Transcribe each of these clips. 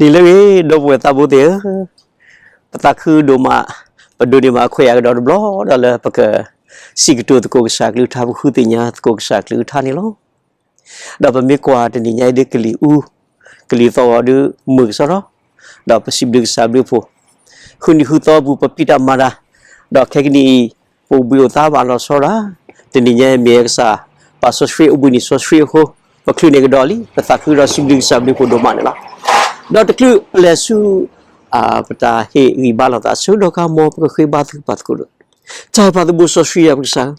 ဒ်လဲၣ်ဂ့ၤ ဒီပုၢ်ဝဲၢ်သးဘိသ့ၣ်ဧၢ, ပသးခုဒိၣ်မး, ပဒိးန့ၢ်ဘၣ်အခွဲးအယာ်ကဒီးတဘျီဒီးလၢပက စံးကတိၤသကိးကစၢ်အကလုၢ်ကထါ ပဃုသ့ၣ်ညါသကိးကစၢ်အကလုၢ်ကထါန့ၣ်လီၤ. ဒီးပမ့ၢ်ကွၢ်တနံၤညါအံၤဒ်ကလံၤအူ, ကလံၤသီၣ်ဂီၤဒုးမုာ်ကစီဒီ, ဒီးပစံးဘျုးကစၢ်ဘျုးဖှိၣ်, ဃုနံၤဃုသီအပူၤပပျံၤတၢ်မၤတၢ်, ဒီးခဲကနံၣ်အံၤ ပအိၣ်ဘှံးအိၣ်သါဘၣ်လီၤဆီဒၣ်, တနံၤညါအံၤမ့ၢ်ကစၢ်ပာ်စီဆှံအိၣ်ဘှံးနံၤစီဆှံအဃိ, ပချုးန့ၢ်ကဒီးလံ, ပသးခုဒီးစံးဘျုးကစၢ်ဘျုးဖှိၣ်ဒိၣ်မးန့ၣ်လီၤ. ဒီးတချုးပလဲၤဆူ ပတၢ်ဟ့ၣ်ဂံၢ်ဘါလိာ်သးအဆၢကတီၢ်အခါ မ်ပကဃ့ဘါသကပၤသကိးဒီး, တၢ်ပာ်သဘိစီဆှံယွၤပကစၢ်ဧၢ,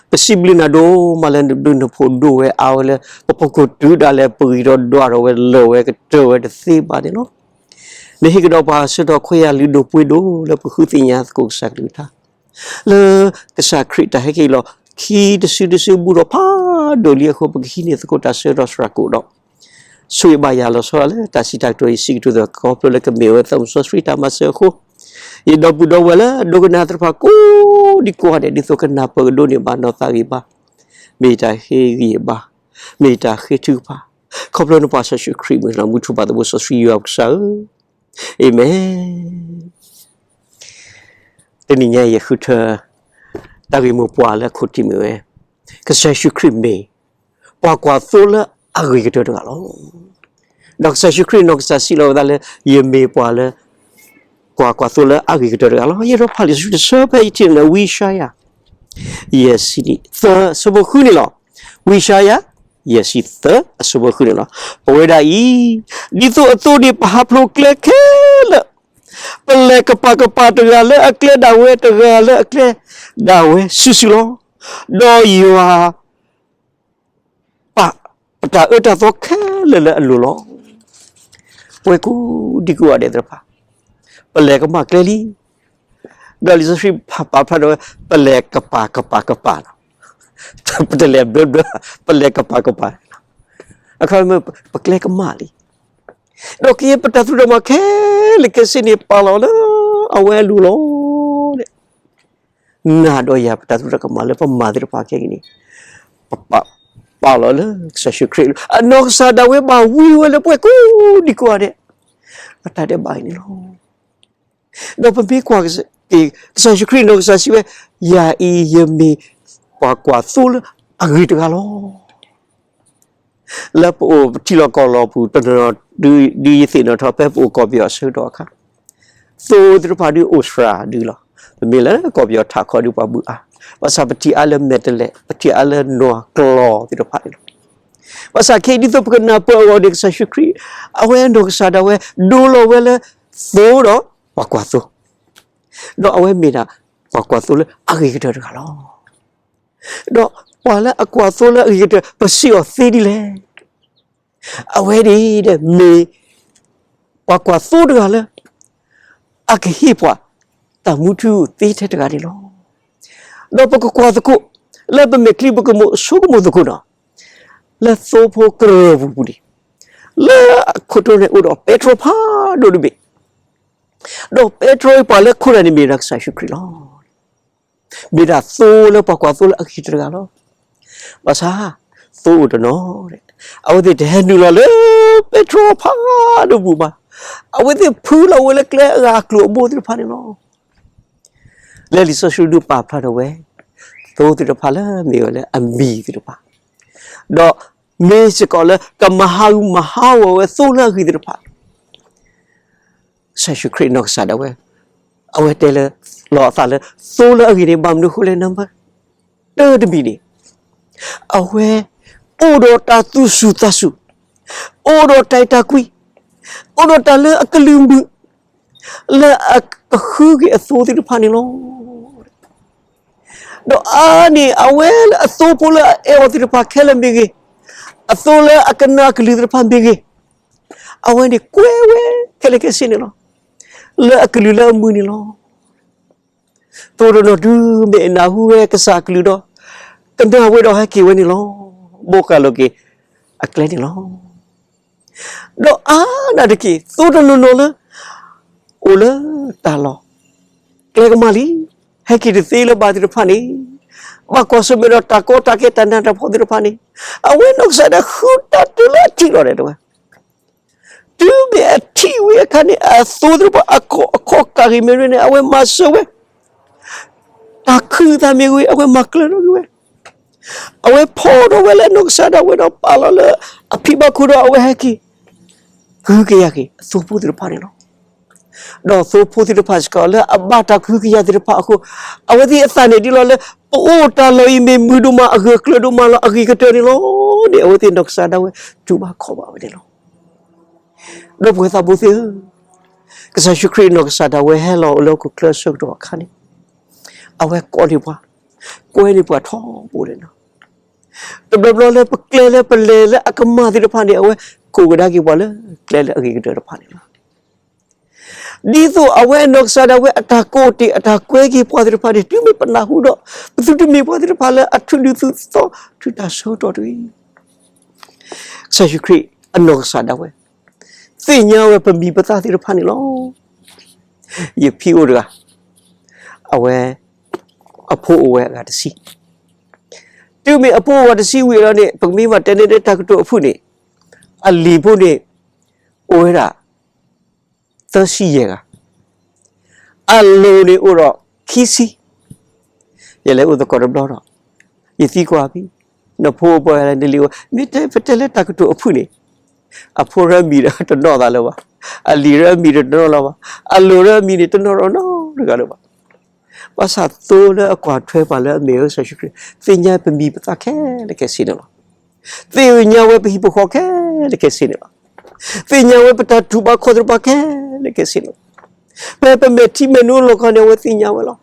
ပစံးဘျုးနၤဒိၣ်မးလၢနဘျုးနဖှိၣ်ဒိၣ်ဝဲအါဝဲလၢ ပဖီခိၣ်တုၤဒၣ်လဲာ် ပဂံၢ်ဒီးဒွးထီၣ်ဝဲလၢာ်ဝဲကတၢၢ်ဝဲတသ့ဘၣ်န့ၣ်လီၤ. နဟ့ၣ်ကဒီးပှၤဆၢကတီၢ်ခွဲးယာ်လုၢ်ဒိၣ်ပှ့ၤဒိၣ်လၢပဃုသ့ၣ်ညါသကိးကစၢ်ကလုၢ်ကထါ လၢကစၢ်ခရံာ်တၢ်ဟဲက့ၤလီၤခံတစုတစုဘူးထီၣ်ဖးဒိၣ်လံအဃိ ပကဟံးန့ၢ်သကိးတၢ်ဆၢကတီၢ်စှၤကိာ်ဒီး ဆိၣ်ဂ့ၤဘၣ်ယၤလီၤဆီဒၣ်လၢတၢ်စံးတၢ်ကတိၤအံၤ စံးကတိၤသကိးခီဖျိလၢကမ့ၢ်ဝဲသးမုၣ်စီဆှံတၢ်မၤစၢၤအဃိ, ယဒီပုၢ်ဒီဝဲၢ်လၢဒိကနၣ်သ့ၣ်တဖၣ်ကိးဒံကိးဂၤဒဲး ဒ်သိးကနၢ်ပၢၢ်ကဒိးန့ၢ်ဘၣ်နီၢ်သးဂံၢ်ဘါ, မ့ၢ်တၢ်ဟ့ၣ်ဂံၢ်ဘါ, မ့ၢ်တၢ်ဃ့ထုကဖၣ်, ခီဖျိနပှၤကစၢ်ယ့ၣ်ၡူးခရံာ်မုၢ်လီၤမူထူဘၣ်သဘိစီဆှံယွၤပကစၢ်ဧၢ, အၤမ့ၣ်. တနံၤညါယဃုထၢ တၢ်ဂ့ၢ်မိၢ်ပှၢ်လၢအခိၣ်တီမ့ၢ်ဝဲ, ကစၢ်ယ့ၣ်ၡူးခရံာ်မ့ၢ် ပှၤကွၢ်သိလၢအဂ့ၤကတၢၢ်တဂၤလီၤ. ဒီးကစၢ်ယ့ၣ်ၡူးခရံာ်နီၢ်ကစၢ်စံးလီၤဝဲဒၣ်လၢ ယမ့ၢ်ပှၤလၢ ပှၤကွၢ်သိလၢအဂ့ၤကတၢၢ်တဂၤလီၤ. ယအဲၣ်ဒိးဖးလံာ်စီဆှံတဆၢဖဲယထံၣ်န့ၣ်လၢ ဝံယၡါယၤ ယဲၢ်ဆံသၢ အဆၢဖိဃုန့ၣ်လီၤ. ဝံယၡါယၤ ယဲၢ်ဆံသၢ အဆၢဖိဃုန့ၣ်လီၤ. ပဝဲဒၣ်အံၤ ဒ်သိးအသိးန့ၣ် ပဟးဖျိးကျဲခဲလၢာ်, ပလဲၤကပၤကပၤတဂၤလၢအကျဲဒၣ်ဝဲတဂၤလၢအကျဲဒၣ်ဝဲစုာ်စုာ်လီၤ. ဒီးယွၤ ပာ်ပတၢ်အၢတၢ်သီခဲလၢာ်လၢအလိၤလီၤ. ပဝဲကိးဒံကိးဂၤဒဲးသ့ၣ်တဖၣ် ပလဲၤကမၣ်ကျဲလံ. ဒီးလံာ်စီဆှံပာ်ဖျါထီၣ်ဝဲ ပလဲၤကပၤကပၤကပၤလီၤ. ပတလဲၤဘျၢဘျၢ, ပလဲၤကပၤကပၤ, အခီပညီ ပကျဲကမၣ်လံ. ဒီးကယဲၢ်ပတၢ်သရူးတၢ်ကမၣ်ခဲလၢာ်ခဲဆ့န့ၣ် ပာ်လီၤလၢအဝဲအလိၤလီၤ. နၤဒီးယၤ ပတၢ်သရူးတၢ်ကမၣ်လၢပမၤသ့ၣ်တဖၣ်ခဲကနံၣ် ပပာ်လီၤလၢကစၢ်ယ့ၣ်ၡူးခရံာ်, အနီၢ်ကစၢ်ဒၣ်ဝဲဘၣ်ဝံဝဲလၢပှၤကိးဒံကိးဂၤဒဲး အတၢ်ဒဲးဘးအံၤန့ၣ်လီၤ. ဒီးပမ့ၢ်ကွၢ် ကစၢ်ယ့ၣ်ၡူးခရံာ်နီၢ်ကစၢ်စံးဝဲ, ယၤအံၤယမ့ၢ်ပှၤကွၢ်သိလၢအဂ့ၤတဂၤလီၤ. လၢပအိၣ်ပထံလီၢ်ကီၢ်လီၢ်ပူၤတနီၤနီၤ ဒ်ယသ့ၣ်နီၣ်ထီၣ်ဖဲပအိၣ်ကီၢ်ပယီၤအဆၢကတီၢ်အခါ, သိသ့ၣ်တဖၣ်ဒုးအိၣ်စှၤဒုလီၤ. ပမ့ၢ်လၢကီၢ်ပယီၤထးခီဒုးပှၤဘုးအါ, ဘၣ်ဆၣ်ပထံၣ်အါလၢမဲာ်တဲးလဲး, ပထံၣ်အါလၢနွာ်ကျီသ့ၣ်တဖၣ်န့ၣ်လီၤ. ဘၣ်ဆၣ်ခဲအံၤဒ်သိးပကနၢ်ပၢၢ်အဂီၢ်န့ၣ် ကစၢ်ယ့ၣ်ၡူးခရံာ် အဝဲနီၢ်ကစၢ်ဒၣ်ဝဲ ဒိလီၤဝဲလၢသိဒီးပှၤကွၢ်သိ, ဒီးအဝဲမ့ၢ်ဒၣ်ပှၤကွၢ်သိလၢအဂ့ၤကတၢၢ်တဂၤလီၤ. ဒီးပှၤလၢအကွၢ်သိလၢအဂ့ၤကတၢၢ် ပစံးအီၤသ့ဒ်လဲၣ်. အဝဲန့ၣ်ဒီးမ့ၢ် ပှၤကွၢ်သိတဂၤလၢ အကဟ့ၣ်ပှၤတၢ်မူထူသ့ထဲတဂၤန့ၣ်လီၤ. ဒီးပကကွၢ်သကိး လၢပမဲာ်ချံပကမိၣ်ဆိကမိၣ်သကိးဒီး လၢသိဖိကရၢၢ်ပူၤပူၤန့ၣ် လၢအခိၣ်တီန့ၣ်အိၣ်ဒီးပဲတြီဖးဒိၣ်တဘ့ၣ်, ဒီးပဲတြီအံၤပှၤလၢခိၣ်နၢ်န့ၣ်မ့ၢ်ဒၣ်ကစၢ်ယ့ၣ်ၡူးခရံာ်လီၤ. မ့ၢ်ဒၣ်သိလၢပှၤကွၢ်သိလၢအဂ့ၤတဂၤလီၤ. ဘၣ်ဆၣ် သိအိၣ်တနီၤ အဝဲသ့ၣ်တဟဲနုာ်လီၤလၢပဲတြီဖးဒိၣ်ပူၤဘၣ်. အဝဲသ့ၣ်ဖုလီၤဝဲလၢကျဲအဂၤအကျိၤအဘိသ့ၣ်တဖၣ်န့ၣ်လီၤ. လၢလံာ်စီဆှံဒုးပာ်ဖျါထီၣ်ဝဲ သိသ့ၣ်တဖၣ်လၢမ့ၢ်ဝဲလၢအမံၤသ့ၣ်တဖၣ်, ဒီးမ့ၢ်စ့ၢ်ကီးလၢကမၤဟးဂူာ်မၤဟးဂီၤဝဲသိလၢအဂ့ၤသ့ၣ်တဖၣ် ကစၢ်ယ့ၣ်ၡူးခရံာ်နီၢ်ကစၢ်ဒၣ်ဝဲ အဝဲတဲလၢ လီၤအသးလၢ သိလၢအဂ့ၤန့ၣ် ဘၣ်မနုၤအဃိလဲၣ် နၢ်ပၢၢ် တၢတမံၤန့ၣ် အဝဲ အိၣ်ဒီးတၢ်သူၣ်စူၤသးစူၤ, အိၣ်ဒီးတၢ်အဲၣ်တၢ်ကွံ, အိၣ်ဒီးတၢ်လၢအကလုၢ်မုာ် လၢအကဃုက့ၤအသိသ့ၣ်တဖၣ်န့ၣ်လီၤ. ဒီးအါန့ၢ်အဝဲလၢအသိဖိလၢအအဲၣ်အီၤသ့ၣ်တဖၣ်ခဲလၢာ်မ့ၢ်ဂ့ၤ, အသိလၢအကနၣ်အကလုၢ်သ့ၣ်တဖၣ်မ့ၢ်ဂ့ၤ, အဝဲန့ၣ်ကွဲဝဲခဲလၢာ်ခဲဆ့န့ၣ်လီၤ. လၢအကလုၢ်လၢအမုာ်န့ၣ်လီၤ. သိတနီၤဒုးမ့ၢ်အနၢ်ဟူဝဲကစၢ်အကလုၢ်ဒီး ကနၣ်ဝဲဒီးဟဲက့ၤဝဲန့ၣ်လီၤ. ဘိးဃာ်လိာ်က့ၤအကျဲန့ၣ်လီၤ. ဒီးအါဒၣ်တက့ၢ် သိတနီၤနီၤလၢ အိၣ်လၢတၢ်လီၢ် ကျဲကမၣ်လံ, ဟဲက့ၤတသ့လၢၤဘၣ်သ့ၣ်တဖၣ်န့ၣ်, ဘၣ်ကွၢ်ဆၢၣ်မဲာ်ဒီးတၢ်ကီတၢ်ခဲတၢ်နးတၢ်ဖှီၣ်သ့ၣ်တဖၣ်န့ၣ်, အဝဲနီၢ်ကစၢ်ဒၣ်ဃုတၢ်တုၤလၢအထံၣ်လီၤဒီးတဲဝဲ, တုၤမ့ၢ်အထံၣ်ဝံၤအခါန့ၣ် အသိသ့ၣ်တဖၣ် အခိၣ်အခီၣ်ကၢ်ဂ့ၤမ့ၢ်ဂ့ၤန့ၣ် အဝဲမၤစၢၤဝဲ, တၢ်ခုသးမ့ၢ်ဂ့ၤ အဝဲမၤကျၢၤထီၣ်က့ၤဝဲ, အဝဲဖီၣ်ထီၣ်ဝဲလၢအနီၢ်ကစၢ်ဒၣ်ဝဲဒီးပာ်လီၤလၢအဖံဘၣ်ခိၣ်ဒီး အဝဲဟဲက့ၤ ကဟုကယာ်က့ၤအသိဖိသ့ၣ်တဖၣ်န့ၣ်လီၤ. ဒီးသိဖိသ့ၣ်တဖၣ်စ့ၢ်ကီး လၢအဘၣ်တၢ်ကဟုကယာ်သ့ၣ်တဖၣ်အဃိ, အဝဲသ့ၣ်အသးန့ၣ်ဒ်လီၤလၢ ပအိၣ်တၢ်လီၢ်အံၤမ့ၢ်မုာ်ဒိၣ်မး အဂၢၢ်ကျၢၤဒိၣ်မးလီၤ အဂ့ၤကတၢၢ်န့ၣ်လီၤန့ၣ် အဝဲသ့ၣ်နီၢ်ကစၢ်ဒၣ်ဝဲ တူၢ်ဘၣ်ခီၣ်ဘၣ်ဝဲန့ၣ်လီၤ. ဒီပုၢ်ဝဲၢ်သးဘိသ့ၣ်ဧၢ, ကစၢ်ယ့ၣ်ၡူးခရံာ်နီၢ်ကစၢ်ဒၣ်ဝဲဟဲလီၤအိၣ်လၢဟီၣ်ခိၣ်ချၢအဆၢကတီၢ်အခါန့ၣ်, အဝဲကိးန့ၢ်ပှၤ, ကွဲန့ၢ်ပှၤထီဘိလီၤ. တဘျီဘျီလၢပကျဲလၢပလဲၤလၢအကမၣ်သ့ၣ်တဖၣ်န့ၣ် အဝဲကိးကဒါက့ၤပှၤလၢကျဲလၢအဂ့ၤကတၢၢ်တဖၣ်န့ၣ်လီၤ. ဒ်သိးအဝဲအနီၢ်ကစၢ်ဒၣ်ဝဲအတၢ်ကိးတ့ၢ်အတၢ်ကွဲက့ၤပှၤသ့ၣ်တဖၣ်န့ၣ် တုၤမ့ၢ်ပနၢ်ဟူဒီး ပသုတမ့ၢ်ပှၤသ့ၣ်တဖၣ်လၢအထုးဒုးသုသီ ထုးတၢ်ဆၢကတီၢ်တဂ့ၤ. ကစၢ်ယ့ၣ်ၡူးခရံာ်အနီၢ်ကစၢ်ဒၣ်ဝဲ သ့ၣ်ညါဝဲပမံၤပသၣ်သ့ၣ်တဖၣ်န့ၣ်လီၤ. ယဖံအိၣ်တဂၤ, အဝဲ အဖိအိၣ်ဝဲအဂၤတဆံ, တုၤမ့ၢ်အဖိအိၣ်ဝဲတဆံဝံၤအလီၢ်န့ၣ် ပကမ့ၢ်ဘၣ်တဲန့ၢ်တၢ်ကတိၤအဖုၣ်န့ၣ်, အလံၤဖိန့ၣ် အိၣ်ဝဲဒၣ် သၢဆံယဲၢ်ဂၤ, အလိၤန့ၣ်အိၣ်ဒီးခံဆံ. ယလဲၤအိၣ်သကိးတဘျီဒီး ယသံကွၢ်ဖံ, နဖိအိၣ်ပှဲၤဂၤလဲၣ် နလံၤအိၣ်, မ့ၢ်တဲပတဲလၢတၢ်ကတိၤအဖုၣ်န့ၣ်, အဖိရၢမံၤဒီးတနီၣ်သးလၢၤဘၣ်, အလံၤရၢမံၤဒီးတနီၣ်လၢၤဘၣ်, အလိၤရၢမံၤန့ၣ်တနီၣ်ဒီးနီတဂၤလၢၤဘၣ်. ဘၣ်ဆၣ်သိလၢအကွၢ်ထွဲပှၤလၢအမ့ၢ်ဝဲကစၢ်ယ့ၣ်ၡူးခရံာ် သ့ၣ်ညါပမံၤပသၣ်ခဲလၢာ်ခဲဆ့န့ၣ်လီၤ. သ့ၣ်ညါဝဲပဟံၣ်ပဃီခဲလၢာ်ခဲဆ့န့ၣ်လီၤ. သ့ၣ်ညါဝဲပတၢ်တူၢ်ဘၣ်ခီၣ်သ့ၣ်တဖၣ်ခဲလၢာ်ခဲဆ့န့ၣ်လီၤ. ဖဲပမဲာ်ထံမဲာ်နိလီၢ်ခီန့ၣ် အဝဲသ့ၣ်ညါဝဲလီၤ.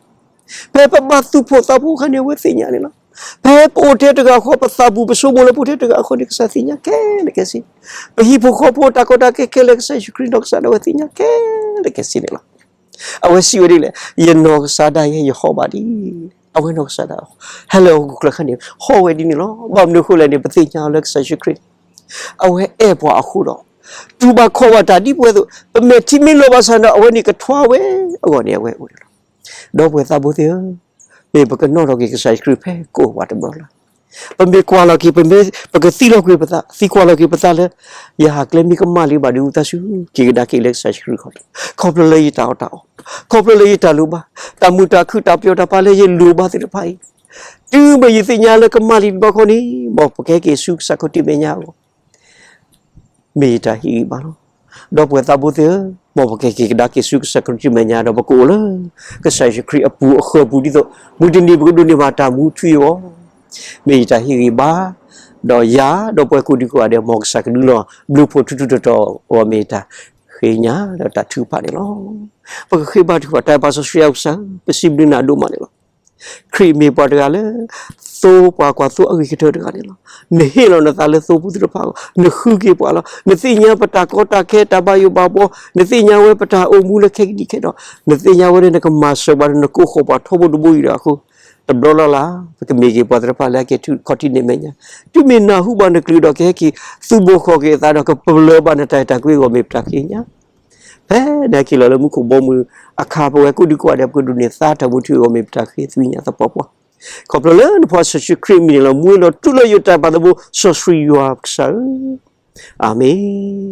ဖဲပဘၣ်သူၣ်ဖှီၣ်သးဖှီၣ်အခါန့ၣ် အဝဲသ့ၣ်ညါန့ၣ်လီၤ. ဖဲပအိၣ်ထဲတဂၤဃီ ပသးပူၤပဆိကမိၣ်လၢပအိၣ်ထဲတဂၤဃီန့ၣ် ကစၢ်သ့ၣ်ညါခဲလၢာ်ခဲဆ့, ပဟံၣ်ဖိဃီဖိတၢ်ကီတၢ်ခဲခဲလၢာ် ကစၢ်ယ့ၣ်ၡူးခရံာ်နီၢ်ကစၢ်ဒၣ်ဝဲသ့ၣ်ညါခဲလၢာ်ခဲဆ့န့ၣ်လီၤ. အဝဲစံးဝဲဒ်လဲၣ်, ယနီၢ်ကစၢ်ဒၣ်ယဲ ယဟီၣ်ဘၣ်ဒ်, အဝဲနီၢ်ကစၢ်ဒၣ် ဟဲလၢဟီၣ်ခိၣ်ချၢအခါန့ၣ် ဟီၣ်ဝဲဒ်န့ၣ်လီၤ. ဘၣ်မနုၤအဃိလဲၣ်န့ၣ် ပသ့ၣ်ညါအီၤလၢကစၢ်ယ့ၣ်ၡူးခရံာ်န့ၣ် အဝဲအဲၣ်ပှၤအဃိဒီး တူၢ်ဘၣ်ခီၣ်ဘၣ်တၢ်ဒ်ပဝဲအသိး, ပမဲာ်ထံမ့ၢ်လီၤဘၣ်ဆၣ်ဒီး အဝဲန့ၣ်ကထွါဝဲအဂီၢ်န့ၣ် အဝဲအိၣ်န့ၣ်လီၤ. ဒီပုၢ်ဝဲၢ်သးဘိသ့ၣ်ဧၢ, မ့ၢ်ပကနီၣ်ထီၣ်က့ၤကစၢ်ယ့ၣ်ၡူးခရံာ်ဖဲကိးပှၤတဘျီလၢ်, ပမ့ၢ်ကွၢ်လီၤက့ၤ ပမ့ၢ်ပကသံလီၤကွံာ်ပသး, သံကွၢ်လီၤက့ၤပသးလၢ ယဟးကျဲမ့ၢ်ကမၣ်လံဘၣ်ဒီး သးဆူက့ၤကဒါက့ၤလၢကစၢ်ယ့ၣ်ၡူးခရံာ်ခီၣ်, ခီဖျိလၢယတၢ်အီၣ်တၢ်အီ, ခီဖျိလၢယတၢ်လိၣ်ဘၣ်, တၢ်မုာ်တၢ်ခုၣ်တၢ်ပျီတၢ်ပၤလၢယလိၣ်ဘၣ်သ့ၣ်တဖၣ်အံၤ, တုၤမ့ၢ်ယသ့ၣ်ညါလၢကမၣ်လံတဘျီဃီန့ၣ် မ်ပကဟဲက့ၤဆူကစၢ်ခီၣ်ထံးမဲာ်ညါအဂီၢ် မ့ၢ်ယတၢ်ဟ့ၣ်ဂံၢ်ဘါလီၤ. ဒီပုၢ်ဝဲၢ်သးဘိသ့ၣ်ဧၢ, မ်ပကဟဲက့ၤကဒါက့ၤဆူကစၢ်ခီၣ်ထံးမဲာ်ညါဒီး ပကအိၣ်လၢ ကစၢ်ယ့ၣ်ၡူးခရံာ်အပူၤအဃၢၤပူၤဒ်သိး မုၢ်တနံၤပကဒိးန့ၢ်ဘၣ်တၢ်မူထူယိာ်အဂီၢ်, မ့ၢ်ယတၢ်ဟ့ၣ်ဂံၢ်ဘါ, ဒီးယၤ ဒီပုၢ်ဝဲၢ်ကိးဒံကိးဂၤဒဲး မ်ကစၢ်ကဒုးလီၤဘျုးဖှိၣ်ထူထူတီတီအဂီၢ် မ့ၢ်ယတၢ်ဃ့ကညးဒီးတၢ်ထုကဖၣ်န့ၣ်လီၤ. ပကဃ့ဘါထုကဖၣ် တၢ်အဲၣ်ပၢ်စီဆှံအကစၢ်ဧၢ, ပစံးဘျုးနၤဒိၣ်မးန့ၣ်လီၤ. ခရံာ်မ့ၢ်ပှၤတဂၤလၢ သိပှၤကွၢ်သိအဂ့ၤကတၢၢ်တဂၤန့ၣ်လီၤ. နဟ့ၣ်လီၤနသးလၢသိဖိသ့ၣ်တဖၣ်အဂီၢ်, နဃုက့ၤပှၤလီၤ. နသ့ၣ်ညါပတၢ်ကီတၢ်ခဲ တၢ်ဘၣ်ယိၣ်ဘၣ်ဘှီ, နသ့ၣ်ညါဝဲပတၢ်အိၣ်မူလၢခဲကဒံးခဲဒီး, နသ့ၣ်ညါဝဲလၢနကမၤစၢၤပှၤဒီး နကအိၣ်ဃီၤပှၤထီဘိတဘိယူၢ်ဒီးအဃိ, တဘျီလၢ်လၢ် ပကမ့ၢ်က့ၤပှၤသ့ၣ်တဖၣ်လၢအက့ၤဆူခီၣ်ထံးမဲာ်ညါ, တုၤမ့ၢ်နၢ်ဟူဘၣ်နကလုၢ်ဒီးကဟဲက့ၤ သူၣ်ဘိၣ်ဃီၣ်က့ၤအသးဒီး ကပလၢၢ်ဘၣ်နတၢ်အဲၣ်တၢ်ကွံအဂီၢ် မ့ၢ်ပတၢ်ဃ့ကညး ဖဲနဟဲက့ၤလီၤလၢမူခိၣ်ဘီမုၢ်အခါ ပဝဲကိးဒံကိးဂၤဒဲး ပကဒိးန့ၢ်သါတၢ်မူထူအဂီၢ် မ့ၢ်ပတၢ်ဃ့သွံၣ်ညါသပှၢ်ပှၢ်. ခီဖျိလၢနဖိစီဆှံခရံာ်အမံၤန့ၣ်လီၤ. မူလီၤထူလၢယတၢ်ပာ်သဘိ စီဆှံယွၤကစၢ်ဧၢ, အၤမ့ၣ်.